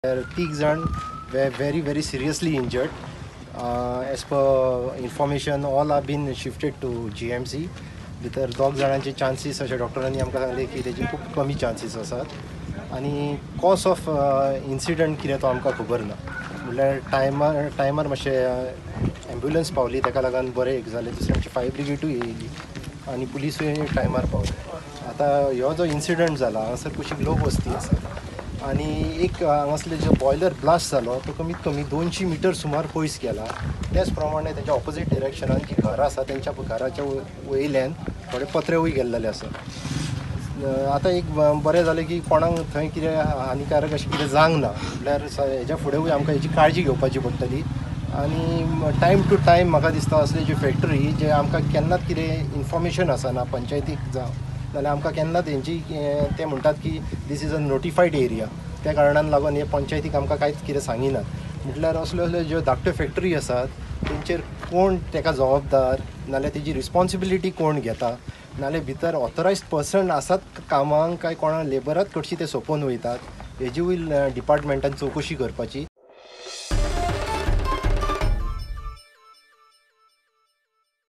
तीग जाण very very seriously injured. As per information, all are been shifted to GMC. भितर दोग जाणांचे chances अशें डॉक्टरांनी आमकां सांगलें की तेजी खूब कमी चान्सीस आसात आनी कॉज ऑफ इन्सिडंट कितें तो आमकां खबर ना. म्हणल्यार टायमार टायमार मातशें एम्ब्युलन्स पावली, ताका लागून बरें एक जालें. दुसरें आमची फायर ब्रिगेडूय येयली आनी पुलिसूय टायमार पावले. आतां ह्यो जो इन्सिडंट जाला, हांगासर कुशीक लोक वस्ती आसा आनी एक हांगासले जो बॉयलर ब्लास्ट जालो तो कमीत कमी 200 मिटर सुमार पयस गेला. त्याच प्रमाणे तेच्या ऑपोजीट डिरेक्शनान जी घरां आसा तेंच्या घराच्या वयल्यान थोडे पत्रेवूय गेल्लेले आसा. आतां एक बरें जालें की कोणाक थंय कितें हानिकारक अशें कितें जावंक ना. म्हणल्यार हेज्या फुडेंवूय आमकां हेजी काळजी घेवपाची पडटली आनी टायम टू टायम म्हाका दिसता असले ज्यो फॅक्टरी जे आमकां केन्नाच कितें इन्फॉर्मेशन आसना पंचायतीक जावं नाल्यार आमकां केन्नाच हेंची, ते म्हणटात की this is a notified area, त्या कारणान लागून हे पंचायतीक आमकां कांयच कितें सांगिनात. म्हटल्यार असल्यो असल्यो ज्यो धाकट्यो फॅक्टरी आसात तेंचेर कोण तेका जबाबदार, नाल्यार तेजी रिस्पोन्सिबिलिटी कोण घेता, नाल्यार भितर ऑथरायज्ड पर्सन आसात कामांक काय कोणा लेबरात कडशी ते सोंपोवन वयतात, हेजीवूय डिपार्टमेंटान चवकशी करपाची.